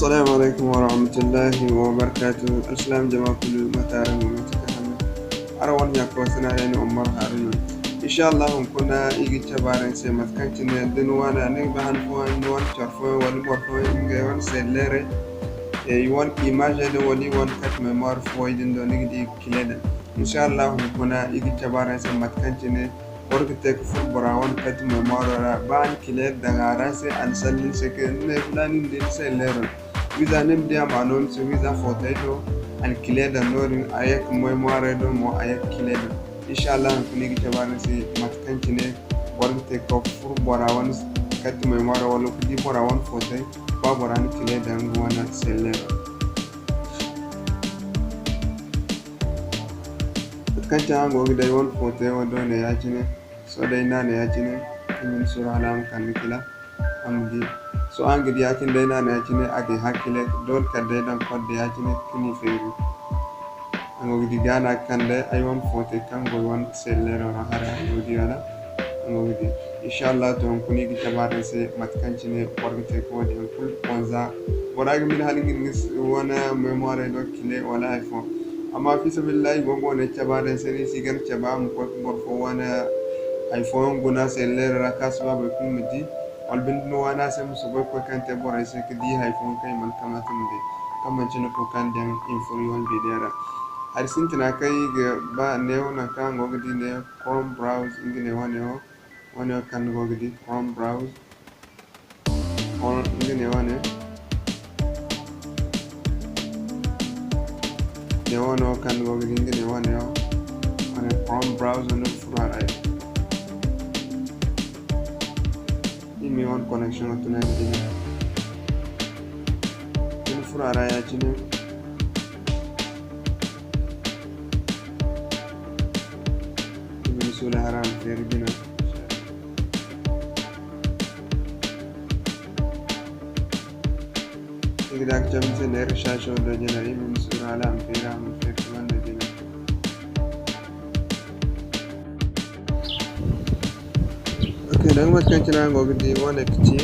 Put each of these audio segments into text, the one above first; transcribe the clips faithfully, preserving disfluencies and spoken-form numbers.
Assalamu alaykum warahmatullahi wabarakatuh. Alsilaam jama kulu, mate araŋ go, mate kaŋ hane? Araŋ wane ɲa koosina day no Umaru Haruna. Insha Allah hunkuna i ga cabe araŋ se mate kaŋ cine da ni wane, ni ga ba han fooyaŋ, ni wane coro fooyaŋ wala boro fooyaŋ ngey wane selleerey, eh, i wane image din wala i wane carte mémoire fooyaŋ din do ni ga di kile daŋ. Insha Allah hunkuna i ga cabe araŋ se mate kaŋ cine boro ga te ka furo bora wane carte mémoire ra. Ba ni kile daŋ a ra se, a na sanda ni se ka ne filaani ni di ni selleero. Wiiza ni ma di a ma no ni se wiiza footey do, a na kile daŋ noodin, a ye ka mémoire do mo, a ye ka kile daŋ. Insha Allah hunkuna i ga cabe araŋ se mate kaŋ cine boro ga te ka furo bora wane carte mémoire wala ka di bora wane footey, ba bora na kile daŋ nga wane selleero. Mate kaŋ cine araŋ go ga di ay wane footey wo do ne ya-cine, sohõ day ni na ne ya-cine, i ma ni suuru hala a ma kande kila, a ma di. Sohõ araŋ ga di ya-cine day ni na ne ya-cine, a ga ay hã kile, doole kala day daŋ kodde ya-cine ka ni feeri. Araŋ go ga di ga no a ga kande ay wane footey kaŋ go ay wane selleero ra haray, araŋ go ga di wala? Araŋ go ga di. Insha Allah to hunkuna i ga cabe araŋ se mate kaŋ cine boro ga te ka wo-din yaŋ kulu bonza. Bora ga mine hala nga na nga s-, wane mémoire do kile wala hay fo. Amma fi sabilillahi, i go ga wane cabe araŋ se, ni si ga ni cabe a ma koy ka boro fo wane hay fooyaŋ guna selleero ra kaŋ a si ba boro kulu ma di. Wala binde ni waani a se ma soobay koy kaŋ te borey se ka di hay fooyaŋ kaŋ i mana kamaata ma di, kaŋ manci ni koy kaŋ daŋ i ma furo i wane video ra. Hari sintina kaŋ i ga ba neewo nangu kaŋ araŋ go ga di ne Chrome browse, nga ne wane wo, wane wo kaŋ ni go ga di Chrome browse. Nga ne wane. Ne wane wo kaŋ ni go ga di, nga ne wane wo. Wane Chrome browser no furo a ra. I ma i wane connection tunandi ne. Din furo a ra ya-cine. I ma ni suula hala a ma feeri bina. I ga da ga cabe ni se ne recherche wo do jina, i ma ni suuru hala a ma feeri, a ma feeri tuma nda jina. Ok, danga mate kaŋ cine araŋ go ga di, wane ga ci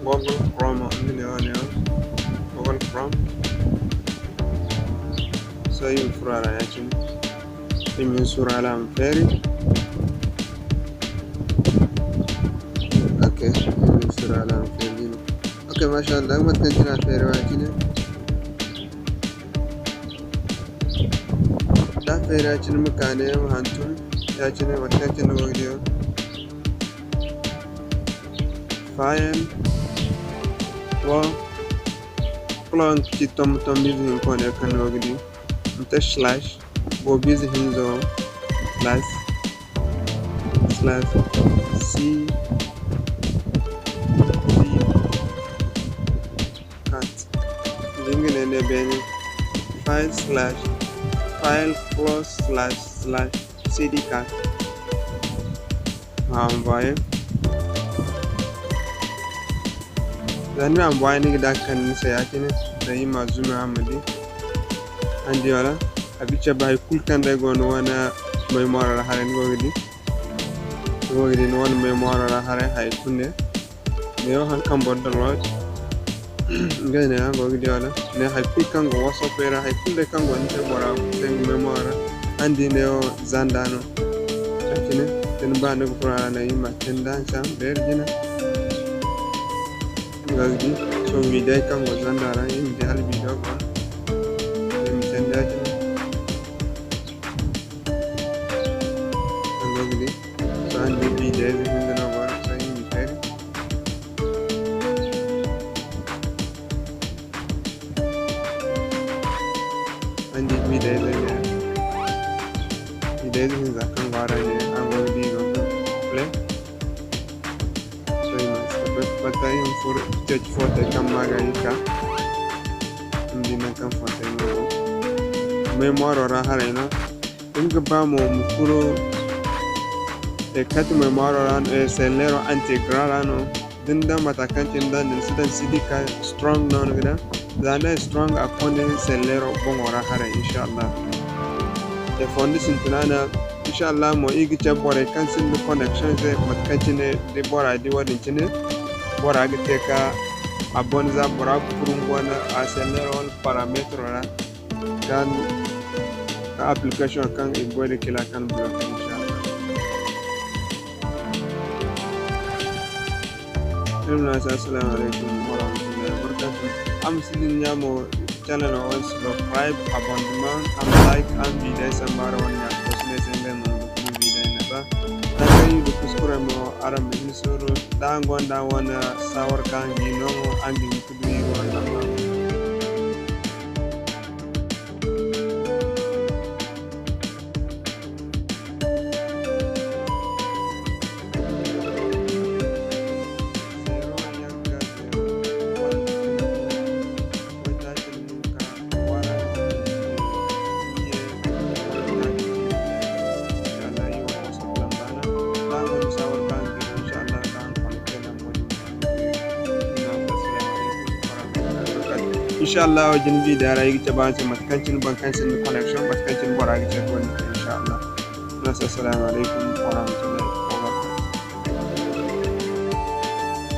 Google Chrome, nga ne wane yaŋ, Google Chrome. Sohõ i ma furo a ra ya-cine. I ma ni suuru hala a ma feeri. Ok, i ma ni suuru hala a ma feeri. Ok, masha Allah, mate kaŋ cine a feeri ya-cine. Da a feeri ya-cine ma ka ne ma hantum, ya-cine mate kaŋ cine ni go ga di wo. File wo, kulu araŋ ga ci tombo tombo ize hinka wane kaŋ ni go ga di. Ma te slash, boobo ize hinzo, slash, slash, C D cat. Nga ne ne beene, file slash, file plus slash slash C D cat. Ma envoyer. Za ni na envoyer, ni ga da ga kande ni se ya-cine, da i ma zoom a ma di. Araŋ di wala? A ga cabe hay kulu kaŋ day go ni wane mémoire ra haray, ni go ga di. Ni go ga di ni wane mémoire ra haray hay kulu ne. Neewo haŋ kaŋ boro download. Ngey ne araŋ go ga di wala? Ne hay kulu kaŋ go WhatsApp ra, hay kulu day kaŋ go ni se bora se nga mémoire ra. Araŋ di neewo zanda no. Ya-cine, da ni ba ni ga furo a ra, ne i ma te ni da hanse a ma beeri jina. Nga ga di, sohõ video kaŋ go zanda ra, i ma di hala video go no. I ma te ni da jina. Araŋ go ga di, sohõ araŋ di video ize hinza no go no, sohõ i ma feeri. Araŋ di video ize ne. Video ize hinza kaŋ go a ra ne, araŋ go ga di i go ga play. Sohõ i ma si fatta i ma furo ceeci footey kaŋ ma ga i ka. Ni di nangu kaŋ footey no go. Mémoire ra haray no. Da ni ga ba mo ma furo, eh, carte mémoire ra no, eh, selleero intégré ra no. Da ni daŋ mate kaŋ cine ni daŋ, da ni si daŋ C D cat strong no ni ga daŋ. Za ni daŋ strong a ga konda ni selleero boŋo ra haray, inshallah. Da fondo sintina no, inshallah mo, i ga cabe borey kaŋ sinda connection se, mate kaŋ cine da bora di wo-din cine, bora ga te ka abonné za bora ga furo nga wane A S L R wane parametro ra, kaŋ, kaŋ application kaŋ i ga goy nda kila kaŋ bloqué, inshallah. Iri ma ne a se assalamu alaikum warahmatullahi wabarakatuh. Araŋ ma si dinya mo channel wo subscribe, abonnement, araŋ ma like, araŋ ma video samba araŋ wane ɲa fo si ne se ngey mo ga furo video nafa. Da kaŋ iri ga kuskure mo, araŋ ma hin suuru, da araŋ gonda araŋ wane saawar kaŋ araŋ ga no mo, araŋ ga hin ka du iri wane lamba. Inshallah, jina video ra iri ga cabe araŋ se mate kaŋ cine boro kaŋ sinda connection, mate kaŋ cine bora ga care ka wane te, inshallah. Iri ma ne a se assalamu alaikum warahmatullahi wabarakatuh.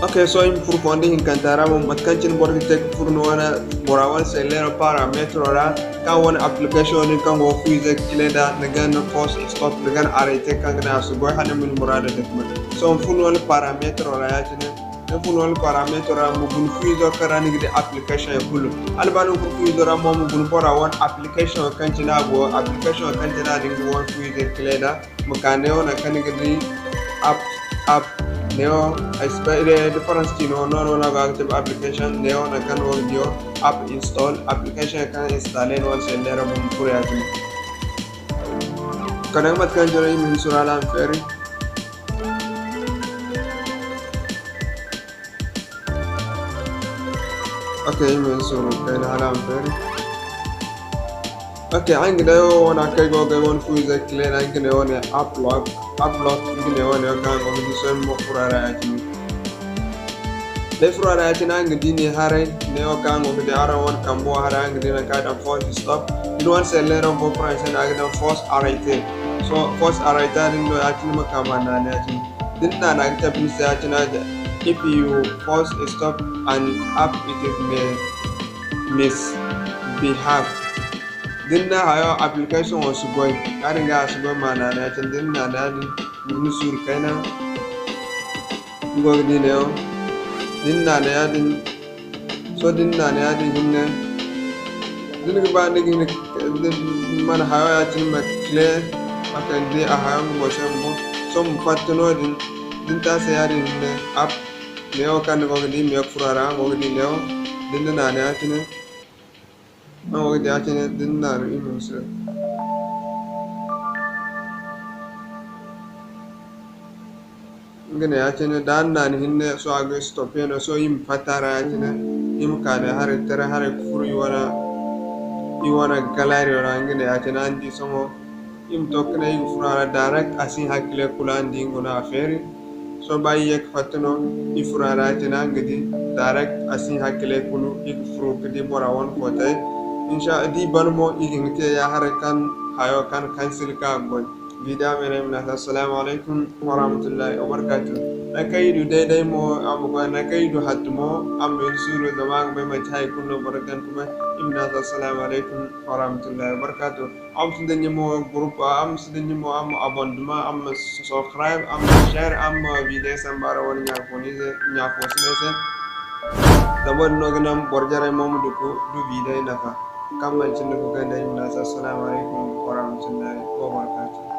Ok, sohõ iri ma furo fondo hinkanta ra mo, mate kaŋ cine boro ga te ka furo ni wane bora wane selleero parametro ra, kaŋ wane application din kaŋ go ga fu ize ga cine nda, ni ga ni force stop, ni ga ni arrêté kaŋ ga naŋ a si goy hala ni ma ni muraado te ka mate. Sohõ furo ni wane parametro ra ya-cine, ni furo ni wane parametro ra, ma guna fu izo kaŋ ra ni ga di application kulu. Hala ba ni ga furo fu izo ra mo, ma guna bora wane application kaŋ cine a go, application kaŋ cine a din ga wane fu ize ga cine nda. Ma ka neewo nangu kaŋ ni ga di app, app, neewo, ay si bay day da faransi ciino no, no, no, no a go a ga cabe application, neewo nangu kaŋ ni go ga di wo, app install, application kaŋ installe no wane se neera bumbo kulu ya-cine. Kala mate kaŋ joro iri ma hin suuru hala a ma feeri. Ok, iri ma hin suuru kayna hala a ma feeri. Ok, araŋ ga day wo wane kaŋ ay go ga ay wane fu ize ga clear, araŋ ga ne wane app lock, app lock, nga ne wane wo kaŋ araŋ go ga di sohõ mo furo a ra ya-cine. Day furo a ra ya-cine, araŋ ga di ne haray, ne wo kaŋ araŋ go ga di araŋ wane kambo haray, araŋ ga di nangu kaŋ a daŋ force stop. Ni wane selleero bumbo français no a ga daŋ force arrêté. So, force arrêté din no ya-cine ma ka ma naana ya-cine. Da ni naana ga cabe ni se ya-cine a ga, if you force stop an app, it is may misbehave. Da ni na hayo application wo si goy, ya-din ga a si goy ma naana ya-cine. Da ni naana ya-din, ni suuru kayna, ni go ga di neewo. Da ni naana ya-din, Sohõ da ni naana ya-din hinne, da ni ga ba ni ga hin, ni mana hayo ya-cine ma clear, a kande a hayo nga boŋ se bumbo. Sohõ ma fatta noodin, da ni te a se ya-din hinne, app, neewo kaŋ ni go ga di, ma ye ga furo a ra, araŋ go ga di neewo, da ni na naana ya-cine, araŋ go ga di ya-cine, da ni naana iri ma si. Nga ne ya-cine, da araŋ na ni hinne, sohõ a ga stoppe no, sohõ iri ma fatta a ra ya-cine, iri ma ka ne haray taray haray ga furo iri wane, iri wane galerie ra, nga ne ya-cine, araŋ di sohõ, iri ma to ga ne iri ga furo a ra direct, a si hin hakile kulu, araŋ di nga no a feeri. Sohõ ba iri ye ga fatta no, iri furo a ra ya-cine, araŋ ga di direct, a si hin hakile kulu, iri ga furo ga di bora wane footay. Insha, da iri ban mo, iri ga hin ga te ya haray kaŋ hayo kaŋ, kaŋ silka a ga goy. Video me no ay ma ne a se assalamu alaikum warahmatullahi wabarakatuh. Nangu kaŋ iri du day-day mo, a ma goy, nangu kaŋ iri du hattu mo, a ma hin suuru, zama a ga bay manti hay kulu no boro ga gana ga bay. Ay ma ne a se assalamu alaikum warahmatullahi wabarakatuh. Araŋ ma si dinya mo groupe, araŋ ma si dinya mo, araŋ ma abonnement, araŋ ma subscribe, araŋ ma share, araŋ ma video samba araŋ wane ɲa fo ni se, ɲa fo si ne se. Zama wo-din no ga naŋ boro jarey mo ma du ga du video nafa. Kaŋ manti ni ga ganda, ay ma ne a se assalamu alaikum warahmatullahi wabarakatuh.